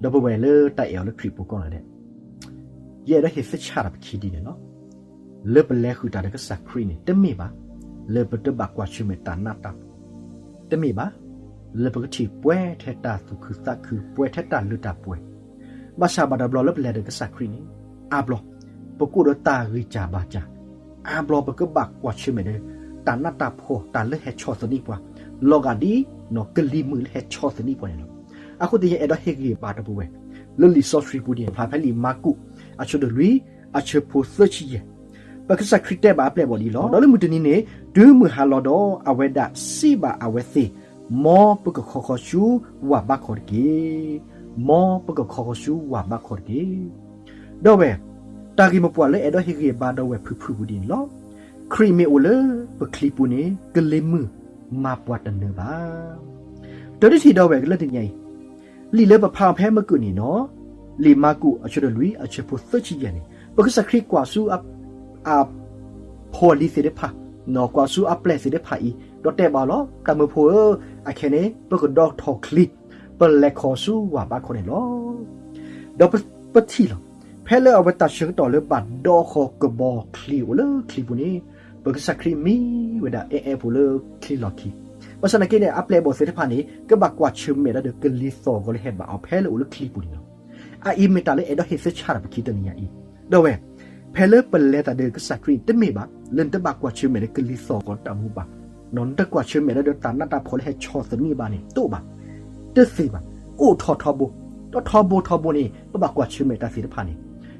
ဒီပုၢ်ဝဲၢ်လၢတၢ်အဲၣ်အီၤလၢခရံာ်ပူၤကိးဂၤဒဲး, ယအဲၣ်ဒိးဟ့ၣ်သ့ၣ်ဆၣ်တၢ်ပခံဒ်န့ၣ်လီၤ. လၢပလဲၤဃုာ်တၢ်ဒီးကစၢ်ခရံာ်န့ၣ် တမ့ၢ်ဘၣ် လၢပတဘၣ်ကွၢ်ဆၢၣ်မဲာ်တၢ်နးတၢ်ဖှီၣ်, တမ့ၢ်ဘၣ် လၢပကထံၣ်ပှဲၤထဲတၢ်သူၣ်ခုသးခု ပှဲၤထဲတၢ်လၢတၢ်ပှဲၤ, ဘၣ်ဆၣ်ဘၣ်တဘျီလၢပလဲၤဒီးကစၢ်ခရံာ်န့ၣ် အါဘျီ ပကအိၣ်ဒီးတၢ်ဂံၢ်စၢ်ဘါစၢ်, အါဘျီပကဘၣ်ကွၢ်ဆၢၣ်မဲာ်ဒီး တၢ်နးတၢ်ဖှီၣ် တၢ်လၢဟဲဆီၣ်သနံးပှၤ, လီၤဂာ်ဒ် ကလံၤမုၢ်လၢဟဲဆီၣ်သနံးပှၤန့ၣ်လီၤ. အဃိသတး ယအဲၣ်ဒိးဟ့ၣ်ဂံၢ်ဘါဒီပုၢ်ဝဲၢ် လၢလံာ်စီဆှံပူၤန့ၣ် ဖျါဖဲလံာ်မၢ်ကူး အဆၢဒိၣ်လွံၢ် အဆၢဖိသၢဆံယဲၢ်, ပကစၢ်ခရံာ်တဲဘၣ်အပျဲၢ်အဘီၣ်ဒ်အံၤလီၤ. ဒီးလၢမုၢ်တနံၤန့ၣ် တုၤမုၢ်ဟါလီၤဒီး အဝဲဒၣ်စံးဘၣ်အဝဲသ့ၣ်, မ်ပကခီဃီၤဆူဝၢ်ဘါခီၣ်တက့ၢ်. မ်ပကခီဃီၤဆူဝၢ်ဘါခီၣ်တက့ၢ်. ဒီပုၢ်ဝဲၢ်, တၢ်ဂ့ၢ်မိၢ်ပှၢ်လၢအဲၣ်ဒိးဟ့ၣ်ဂံၢ်ဘါဒီပုၢ်ဝဲၢ်ဖုၣ်ဖုၣ်ပူၤဒ်န့ၣ်လီၤ. ခရံာ်မ့ၢ်အိၣ်လၢပချံပူၤန့ၣ် ကလံၤမုၢ်မၤပှၤတနၢၤဘၣ်. တၢ်တထံၣ်ဒီပုၢ်ဝဲၢ်လၢတနံၤအံၤ, လံာ်လၢပဖးအီၤဖဲမုၢ်ကူးန့ၣ်လီၤ. လံာ်မၢ်ကူး အဆၢဒိၣ်လွံၢ် အဆၢဖိသၢဆံယဲၢ်န့ၣ် ပကစၢ်ခရံာ်ကွၢ်ဆူ အ အဖိအလံၤသ့ၣ်တဖၣ်, ကွၢ်ဆူအပျဲၢ်သ့ၣ်တဖၣ်အံၤ ဒီးတဲဘၣ်အီၤလီၤ. တၢ်မၢဖိဧၢ, အခဲအံၤန့ၣ် ပကဒီထီၣ်ချံ, ပလဲၤခီဆူဝၢ်ဘါခီၣ်န့ၣ်လီၤ. ဒီးပထံၣ်လီၤ, ဖဲလၢအဝဲတၢ်ဆၢကတီၢ်လၢဘၣ်ဒီဃီၤကဘီချံအိၣ်လၢချံပူၤန့ၣ်, ပကစၢ်ခရံာ်မံဝဲဒၣ်အဲၣ်အဲၣ်ဖိလၢချံလီၢ်ခံ. ဘၣ်ဆၣ်သနာ်က့န့ၣ် အပျဲၢ်အဘီၣ်သ့ၣ်တဖၣ်န့ၣ် ကဘၣ်ကွၢ်ဆၢၣ်မဲာ်ဒီးကလံၤသီၣ်ဂီၤလၢဟဲဘၣ်အီၤဖဲလၢအိၣ်လၢချံပူၤန့ၣ်လီၤ. အအံၤမ့ၢ်တၢ်လၢအဲၣ်ဒိးဟ့ၣ်သ့ၣ်ဆၣ်တၢ်ပခံတနံၤညါအံၤ, ဒီပုၢ်ဝဲၢ်, ဖဲလၢပလဲၤတၢ်ဒီးကစၢ်ခရံာ်န့ၣ် တမ့ၢ်ဘၣ် လၢနတဘၣ်ကွၢ်ဆၢၣ်မဲာ်ဒီးကလံၤသီၣ်ဂီၤတၢ်မူဘၣ်, နတကွၢ်ဆၢၣ်မဲာ်ဒီးတၢ်နးတၢ်ဖှီၣ်လၢဟဲဆီၣ်သနံးဘၣ်န့ၣ် တအိၣ်ဘၣ်, တသ့ဘၣ်, အိၣ်ထီၣ်ထီဘိ, ဒီးထီဘိထီဘိန့ၣ် ပဘၣ်ကွၢ်ဆၢၣ်မဲာ်တၢ်သ့ၣ်တဖၣ်န့ၣ်,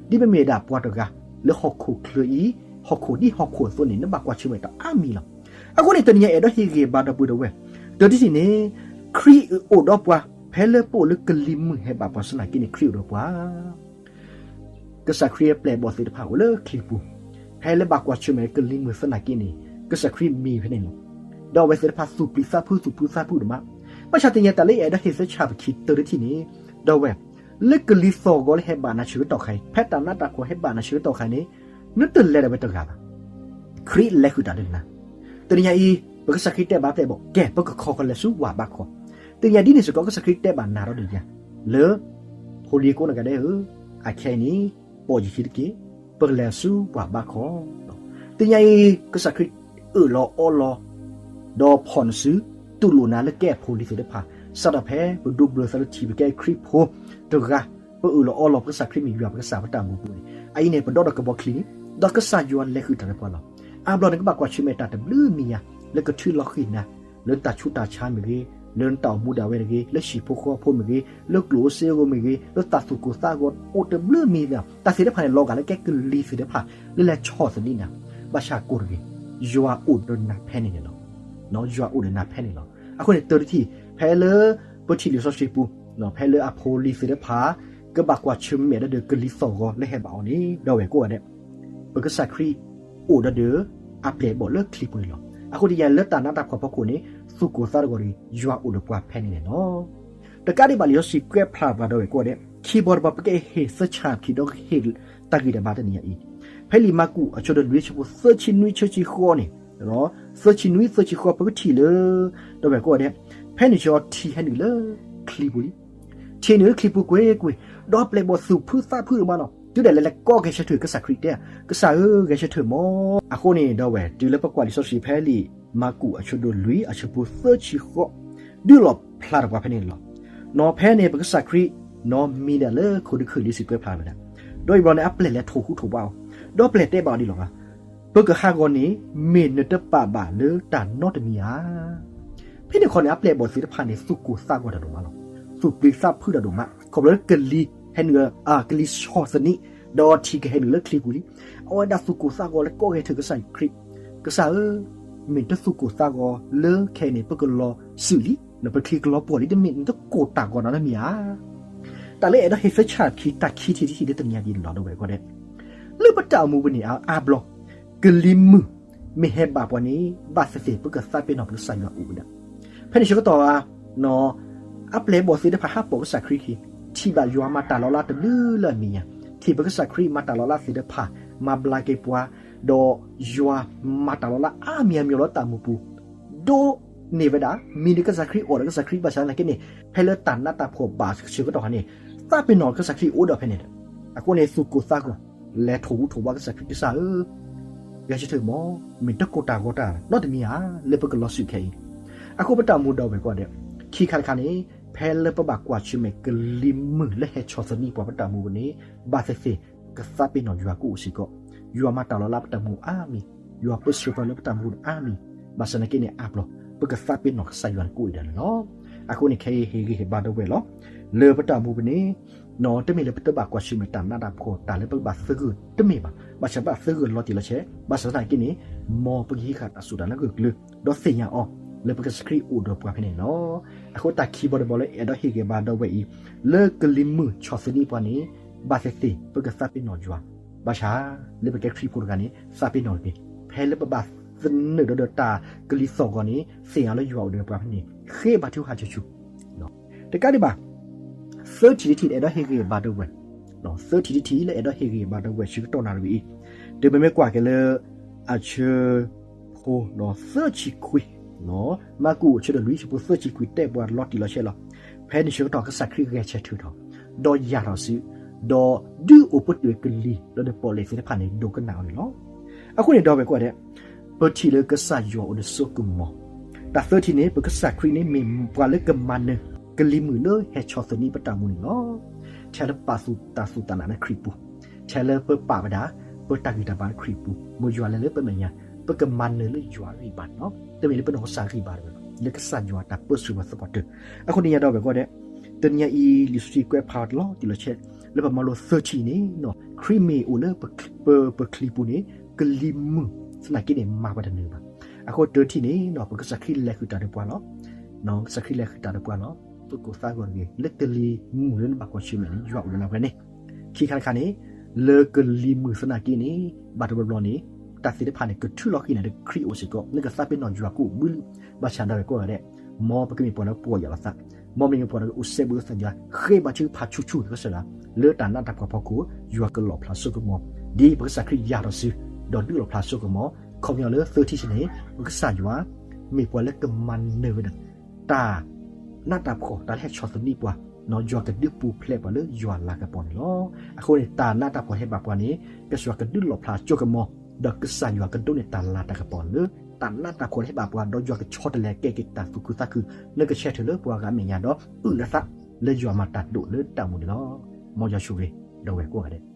ဒ်ပမ့ၢ်ဒၣ်ပှၤတဂၤ လၢဟီၣ်ခိၣ်ချၢအံၤ, ဟီၣ်ခိၣ်ဒ်ဟီၣ်ခိၣ်အသိးန့ၣ် နဘၣ်ကွၢ်ဆၢၣ်မဲာ်တၢ်အါမံၤလီၤ. အဃိန့ၣ် တနံၤညါအဲၣ်ဒိးဟ့ၣ်ဂံၢ်ဘါဒီပုၢ်ဝဲၢ်, တၢ်တထံၣ်န့ၣ်, ခရံာ်အိၣ်ဒီးပှၤ ဖဲလၢပအိၣ်လၢကလံၤမုၢ်ဟဲဘၣ်ပှၤသနာ်က့န့ၣ် ခရံာ်အိၣ်ဒီးပှၤ ကစၢ်ခရံာ်အပျဲၢ်အဘီၣ်သ့ၣ်တဖၣ်အိၣ်လၢချံပူၤ, ဖဲလၢဘၣ်ကွၢ်ဆၢၣ်မဲာ်ကလံၤမုၢ်သနာ်က့န့ၣ် ကစၢ်ခရံာ်မံဖဲန့ၣ်လီၤ. ဒီးအဝဲသ့ၣ်တဖၣ်သူၣ်ပျံၤသးဖုးသူၣ်ဖှံသးဖုးဒိၣ်မး, ဘၣ်ဆၣ်သ့ၣ်ညါတၢ်လၢအဲၣ်ဒိးဟ့ၣ်သ့ၣ်ဆၣ်ပခံတၢ်တထံၣ်န့ၣ်, ဒီပုၢ်ဝဲၢ်, လၢကလံၤသီၣ်ဂီၤလၢဟဲဘၣ်နၤဆၢကတီၢ်ခါအံၤ, ဖဲတၢ်နးတၢ်ဖှီၣ်ဟဲဘၣ်နၤဆၢကတီၢ်ခါန့ၣ်, နတလဲၤဒၣ်ဝဲတဂၤဘၣ်. ခရံာ်လဲၤဃုာ်တၢ်ဒီးနၤ, တနံၤညါအံၤ ပကစၢ်ခရံာ်တဲဘၣ်အပျဲၢ်အဘီၣ်, ကဲ ပကခီဃီၤလဲၤဆူဝၢ်ဘါခီၣ်, တနံၤညါဒ်န့ၣ်စ့ၢ်ကီး ကစၢ်ခရံာ်တဲဘၣ်နၤဒီးယၤ, လၢ ဖိလံၤကိးဂၤဒဲးဧၢ, အခဲအံၤန့ၣ် ပိာ်ယခံတက့ၢ်, ပကလဲၤဆူပှၢ်ဘါခီ, တနံၤညါအံၤ ကစၢ်ခရံာ်အၢၣ်လီၤအီလီၤ, ဒီးဖီၣ်နစု, တူၢ်လိာ်နၤလၢကဲအဖိလံၤသ့ၣ်တဖၣ်, စးထီၣ်ဖဲပဒိးဘျၢသးလၢထံ ပကဲခရံာ်ဖိတဂၤ, ပအၢၣ်လီၤအီလီၤ ပကစၢ်ခရံာ်မ့ၢ်ယွၤပကစၢ်ပတၢ်မူပူၤန့ၣ်, အအံၤန့ၣ် ပဒီဒီးကဘီချံန့ၣ်, ဒီးကစၢ်ယွၤလဲၤဃုာ်တၢ်ဒီးပှၤလီၤ. အါဘျီနကဘၣ်ကွၢ်ဆၢၣ်မဲာ်တၢ်တဘျုးမံၤညါ, လၢကထုးလီၤဃံၤနၤ, လၢတၢ်ဆူးတၢ်ဆါမ့ၢ်ဂ့ၤ, လၢနတၢ်အိၣ်မူဒၣ်ဝဲတဂ့ၤ, လၢဟံၣ်ဖိဃီဖိမ့ၢ်ဂ့ၤ, လၢကျိၣ်ဧိၤစ့ဧိၤမ့ၢ်ဂ့ၤ, လၢတၢ်သူၣ်ကိၢ်သးဂီၤအိၣ်တဘျုးမံၤ, တၢ်သ့ၣ်တဖၣ်န့ၣ် လီၤဂာ်လၢကဲကလံၤသ့ၣ်တဖၣ်, လၢလဲၤဆီၣ်သနံးနၤ, ဘၣ်ဆၣ်ကိၢ်တဂ့ၤ, ယွၤအိၣ်ဒီးနၤဖဲန့ၣ်န့ၣ်လီၤ. ယွၤအိၣ်ဒီးနၤဖဲန့ၣ်လီၤ. အဃိန့ၣ် တၢ်တထံၣ်, ဖဲလၢပထံၣ်လံာ်စီဆှံပူၤ, ဖဲလၢအဖိလံၤသ့ၣ်တဖၣ် ကဘၣ်ကွၢ်ဆၢၣ်မဲာ်ဒီးကလံၤသီၣ်ဂီၤလၢဟဲဘၣ်အီၤန့ၣ်, ဒီပုၢ်ဝဲၢ်ကိးဂၤဒဲး, ပကစၢ်ခရံာ်အိၣ်ဒီး အပျဲၢ်အဘီၣ်လၢချံပူၤန့ၣ်လီၤ. အဃိတနံၤညါလၢတၢ်နးတၢ်ဖှီၣ်ဖီခိၣ်န့ၣ်, သူၣ်ကိၢ်သးဂီၤဒီး ယွၤအိၣ်ဒီးပှၤဖဲန့ၣ်န့ၣ်လီၤ. တကးဒံးဘၣ် လံာ်စီဆှံကွဲးဖျါပှၤ ဒီပုၢ်ဝဲၢ်ကိးဂၤဒဲး, ခံဘီတဘီ ပကဟ့ၣ်သ့ၣ်ဆၣ်ပခံဒီးဟ့ၣ်တၢ်ဂံၢ်တၢ်ဘါတနံၤညါအံၤ, ဖဲလံာ်မၢ်ကူး အဆၢဒိၣ်လွံၢ် အဆၢဖိသၢဆံနွံ သၢဆံဃိးန့ၣ်, သၢဆံနွံ သၢဆံဃိး ပကထံၣ်လၢ, ဒီပုၢ်ဝဲၢ်ကိးဂၤဒဲး, ဖဲန့ၣ်ဆၢထံဟဲနုာ်လၢချံပူၤလံ ထံနုာ်လၢချံပူၤကွ့ၢ်ကွ့ၢ်, ဒီးပျဲၢ်ဘီၣ်သူၣ်ဖှံသးဖှံဒိၣ်မးလီၤ. တုၤဒၣ်လဲာ်လဲၤကိးဂဲၤဆၢထၢၣ်ကစၢ်ခရံာ်တဲ, ကစၢ်ဧၢ, ဂဲၤဆၢထၢၣ်မး. အဃိန့ၣ် ဒီပုၢ်ဝဲၢ်, တုၤလၢပကွၢ်လံာ်စီဆှံဖဲလံာ်မၢ်ကူး အဆၢဒိၣ်လွံၢ် အဆၢဖိသၢဆံဃိး, ဒုးလီၤဖျါထီၣ်ပှၤဖဲန့ၣ်လီၤ. နီၢ်ဖဲန့ၣ် ပကစၢ်ခရံာ်, နီၢ်မံဒၣ်လၢခိၣ်ဒုးခုၣ်လံ စံးကွဲးဖျါဝဲဒၣ်, ဒီးအံၤဘျီန့ၣ် အပျဲၢ်လဲၤထိၣ်ဟူးထိၣ်ဝးအီၤ, ဒီးပျဲၢ်တဲဘၣ်အီၤဒ်လီၤဂာ်, ပကဟးဂီၤန့ၣ် မ့ၢ်နတပာ်ဘၣ်လၢတၢ်နီတမံၤဧါ. ဖဲန့ၣ်ခီန့ၣ် အပျဲၢ်အဘီၣ်သ့ၣ်တဖၣ်န့ၣ် သူၣ်ကိၢ်သးဂီၤတၢ်ဒိၣ်မးလီၤ. သူၣ်ပျံၤသးဖုးတၢ်ဒိၣ်မး, ခီဖျိလၢကလံၤဟဲနုာ်, ကလံၤဆီၣ်သနံး, ဒီးထံကဟဲနုာ်လၢချံပူၤလံ. အဝဲဒၣ်သူၣ်ကိၢ်သးဂီၤလၢကိးဂဲၤဆၢထၢၣ်ကစၢ်ခရံာ်, ကစၢ်ဧၢ, မ့ၢ်တသူၣ်ကိၢ်သးဂီၤလၢခဲအံၤန့ၣ် ပကလီၤစုာ်လံ, ပချံကလီၤပှီၢ်လံ, တမ့ၢ်နတကိၢ်တၢ်ဂီၤနီတမံၤဧါ. တၢ်လၢအဲၣ်ဒိးဟ့ၣ်သ့ၣ်ဆၣ်ခံ တၢ်ခံထံၣ်တထံၣ်လၢတနံၤညါဒ်န့ၣ်လီၤ ဒီပုၢ်ဝဲၢ်ကိးဂၤဒဲး, လၢပတၢ်အိၣ်မူပူၤန့ၣ် အါဘျီ ကလံၤမုၢ်မ့ၢ်ဟဲဘၣ်ပှၤန့ၣ် ဘၣ်သ့ၣ်သ့ၣ်ပကသးပ့ၤနီၣ်ပကစၢ်ယွၤအိၣ်ဝဲဒၣ်. ဖဲန့ၣ်ဆၢကတီၢ်ဧါ, အပျဲၢ်အဘီၣ်သ့ၣ်တဖၣ်ဟးပိာ်ကစၢ်ခရံာ်ခံ, ထံၣ်ဘၣ်ယွၤမၤတၢ်လီၤလးတဘျုးလၢအမဲာ်ညါ, ထံၣ်ပကစၢ်ခရံာ်မၤတၢ်လီၤလးသ့ၣ်တဖၣ်, မၤဘျါက့ၤပှၤ, ဒီးယွၤမၤတၢ်လီၤလးအါမံၤအါမံၤလၢတၢ်အိၣ်မူပူၤ, ဒိးန့ၢ်ဝဲဒၣ်, မံဒီးကစၢ်ခရံာ် အီၣ်ဒီးကစၢ်ခရံာ် ဘၣ်ဆၣ်သနာ်က့န့ၣ်, ဖဲလၢတၢ်နးတၢ်ဖှီၣ်ဘၣ်ဆၢကတီၢ်ခါန့ၣ်, သးပ့ၤနီၣ်ကစၢ်ခရံာ်အိၣ်ဒီးဖဲန့ၣ်ဒီး အဃိန့ၣ် သူၣ်ကိၢ်သးဂီၤ လဲၤထိၣ်ဟူးထိၣ်ဝးကစၢ်ခရံာ် ကစၢ်ဧၢ, ဂဲၤဆၢထၢၣ်မး, မ့ၢ်တၢ်ကိၢ်တၢ်ဂီၤတၢ်နီတမံၤဧါ လၢပကလီၤစူၢ်ခဲအံၤ. အဃိပတၢ်မူဒီးဝဲၢ်ကိးဂၤဒဲး ခံခါတခါန့ၣ် ဖဲလၢပဘၣ်ကွၢ်ဆၢၣ်မဲာ်ကလံၤမုၢ်လၢဟဲဆီၣ်သနံးပှၤပတၢ်မူပူၤန့ၣ် ဘၣ်သ့ၣ်သ့ၣ် ပကသးပ့ၤနီၣ်ယွၤကအိၣ်စ့ၢ်ကီး, ယွၤမၤတၢ်လီၤလးပတၢ်မူအါမံၤ, ယွၤပၢဆှၢပှၤလၢပတၢ်မူအါမံၤ, ဘၣ်ဆၣ်သနာ်က့န့ၣ် အါဘျီ ပကသးပ့ၤနီၣ်ကစၢ်ယွၤန့ၣ်ကအိၣ်အံၤဒၣ်န့ၣ်လီၤ. အဃိန့ၣ် ခဲအံၤဟ့ၣ်ဂံၢ်ဟ့ၣ်ဘါဒီးဝဲၢ်လီၤ. လၢပတၢ်မူပူၤန့ၣ် တမ့ၢ်လၢပတဘၣ်ကွၢ်ဆၢၣ်မဲာ်တၢ်နးတၢ်ဖှီၣ် တၢ်လၢပကဘၣ်သဂၢၢ်တမ့ၢ်ဘၣ်, ဘၣ်ဆၣ်ဘၣ်သဂၢၢ်လီၤတံၢ်လီၤဆဲး, ဘၣ်ဆၣ်သနာ်က့န့ၣ် မ်ပကဟံးဃာ်တၢ်စူၢ်တၢ်နာ်ဂၢၢ်ကျၢၤ ဒီးသ့ၣ်ညါအီၤ လၢပကစၢ်ခရံာ်အိၣ်ဒီးပှၤဖဲန့ၣ်လီၤ. အဃိတၢ်ခံဘီတဘီလၢအဲၣ်ဒိးဟ့ၣ်ဂံၢ်ဘါဒီးဝဲၢ်အံၤ လၢကလံၤမုၢ်ဆီၣ်သနံးပှၤန့ၣ် ဘၣ်သ့ၣ်သ့ၣ် ပကသးပ့ၤနီၣ်ယွၤ, ဘၣ်ဆၣ် လၢပကဲခရံာ်ဖိတဂၤန့ၣ် သးပ့ၤနီၣ်တက့ၢ်. ဖဲလၢပဘၣ်သနၢၣ်ဒီးဒီးတၢ်ကလံၤသီၣ်ဂီၤန့ၣ် သ့ၣ်ညါလၢယွၤအိၣ်ဒီးပှၤဖဲန့ၣ် ဃ့ဘါထုကဖၣ်ဆူၣ်ဆူၣ် တကးဒံးဘၣ် သၢထံၣ်တထံၣ် အဲၣ်ဒိးဟ့ၣ်ဂံၢ်ဘါဒီးဝဲၢ်, သၢထံၣ်တထံၣ်လၢအဲၣ်ဒိးဟ့ၣ်ဂံၢ်ဘါဒီးဝဲၢ် ဆၢကတီၢ်နၣ်ရံၣ်ဝဲအံၤ, ဒီးပမ့ၢ်ကွၢ်က့ၤလၢ အဆၢဖိ သၢဆံခွံ, မၢကူးအဆၢဒိၣ်လွံၢ် ဆၢဖိသၢဆံခွံ တဲပှၤလီၤတံၢ်လီၤဆဲးလီၤ. ဖဲန့ၣ်ဆၢကတီၢ် ကစၢ်ခရံာ်ဂဲၤဆၢထၢၣ်ထီၣ်, ဒီးယာ်ထီၣ်စု, ဒီးဒုးအိၣ်ပတုာ်ကလံၤ ဒီးဒီးပီၣ်လဲၣ်သ့ၣ်တဖၣ်န့ၣ် ဒိကနၣ်အီၤန့ၣ်လီၤ. အဃိန့ၣ်ဒီးဝဲၢ်ကိးဂၤဒဲး ပထံၣ်လၢကစၢ်ယွၤအိၣ်ဒီးစိကမီၤ, တၢ်သၢထံၣ်န့ၣ် ပကစၢ်ခရံာ်န့ၣ်မ့ၢ်ပှၤလၢကမၤနၢၤ ကလံၤမုၢ်လၢဟဲဆီၣ်သနံးပတၢ်မူန့ၣ်လီၤ. ထဲလၢပာ်သူၣ်တၢ်သူၣ်တၢ်နာ်လၢခရံာ်ပူၤ, ထဲလၢပပာ်ဝဲဒၣ် ပတၢ်ဂံၢ်တၢ်ဘါလၢခရံာ်ပူၤ, မ်ယွၤလဲၤလၢပမဲာ်ညါ, ပကမၤနၢၤလၢယွၤဂံၢ်ဘါန့ၣ်လီၤ. တမ့ၢ်လၢပနီၢ်ကစၢ်ဂံၢ်ဘါတဂ့ၤဘၣ်, လၢကစၢ်ယွၤတၢ်ပၢဆှၢပှၤသပှၢ်တၢၢ်. အဃိန့ၣ်ယၤဒီးဝဲၢ်ကိးဂၤဒဲး တနံၤအံၤ လံာ်စီဆှံကွဲးဖျါလီၤတံၢ်လီၤဆဲး လၢပမၤလိသၢထံၣ်န့ၣ် ခရံာ်မ့ၢ်အိၣ်လၢ ပချံပူၤန့ၣ် ကလံၤမုၢ်သနာ်က့န့ၣ် မၤပှၤတနၢၤဘၣ်. အဃိတထံၣ်န့ၣ် ပကစၢ်ခရံာ်လဲၤဃုာ်တၢ်ဒီးပှၤလီၤ. ကစၢ်ခရံာ်လဲၤဃုာ်တၢ်ဒီးပှၤလီၤ. သူၣ်ကိၢ်သးဂီၤတဂ့ၤ လၢကလံၤမုၢ်လၢနဘၣ်ကွၢ်ဆၢၣ်မဲာ်န့ၣ် ယွၤအိၣ်ဒီးနၤဖဲန့ၣ်. ခံခါတခါန့ၣ် လၢကလံၤမုၢ်သနာ်က့န့ၣ် ဘၣ်တဘျီဘျီန့ၣ် တၢ်သ့ၣ်တဖၣ်န့ၣ် ကထုးလီၤဃံၤနၤဒီးခရံာ်အိၣ်စ့ၢ်ကီး, နကသးပ့ၤနီၣ်ယွၤကအိၣ်ဘှံးလံ. ဘၣ်ဆၣ်ဒီးဝဲၢ်ကိးဂၤဒဲး မ်ပကမ့ၢ်ပှၤလၢပီၢ်ယၢ်လီၤသး, မ်ပမ့ၢ်ပှၤလၢအိၣ်စဲဘူးသးယွၤ, ဃ့ဘါထုကဖၣ်ဆူၣ်ဆူၣ်ကစၢ်ယွၤ, လၢတၢ်နးတၢ်ဖှီၣ်ဖီခိၣ် ယွၤကလီၣ်ဖျါစိကမီၤ, ဒ်ပကစၢ်ခရံာ်ယာ်ထီၣ်စု ဒီးဒုးလီၣ်ဖျါစိကမီၤ, ခီပညီလၢသၢထံၣ်တထံၣ်န့ၣ် ပကစၢ်ယွၤ မ့ၢ်ပှၤလၢကမၤနၢၤဝဲဒၣ် တၢ်နးတၢ်ဖှီၣ် တၢ်လၢဟဲဆီၣ်သနံးပှၤ, ယွၤကဒုးပူၤဖျဲးပှၤလၢယွၤလၤကပီၤန့ၣ်လီၤ. အဃိန့ၣ် တၢ်နးတၢ်ဖှီၣ်ဟဲဘၣ်ပှၤန့ၣ် ကစၢ်ယွၤကဒုးလီၣ်ဖျါစိကမီၤ, ဒီးကစၢ်ယွၤကဒိးန့ၢ်တၢ်လၤတၢ်ကပီၤလၢ တၢ်နးတၢ်ဖှီၣ်လၢဟဲဘၣ်ပှၤ, ဒီးယွၤကဆီတလဲကဲက့ၤတၢ်သူၣ်ခုသးခု, နကဆဲးထၢၣ်လၢပှၤဂၤအမဲာ်ညါဒီး အုၣ်နသးလၢယွၤမၤတၢ်ဒိၣ်လၢတၢ်အိၣ်မူန့ၣ်လီၤ. မ်ယွၤဆိၣ်ဂ့ၤ ဒီးဝဲၢ်ကိးဂၤဒဲး.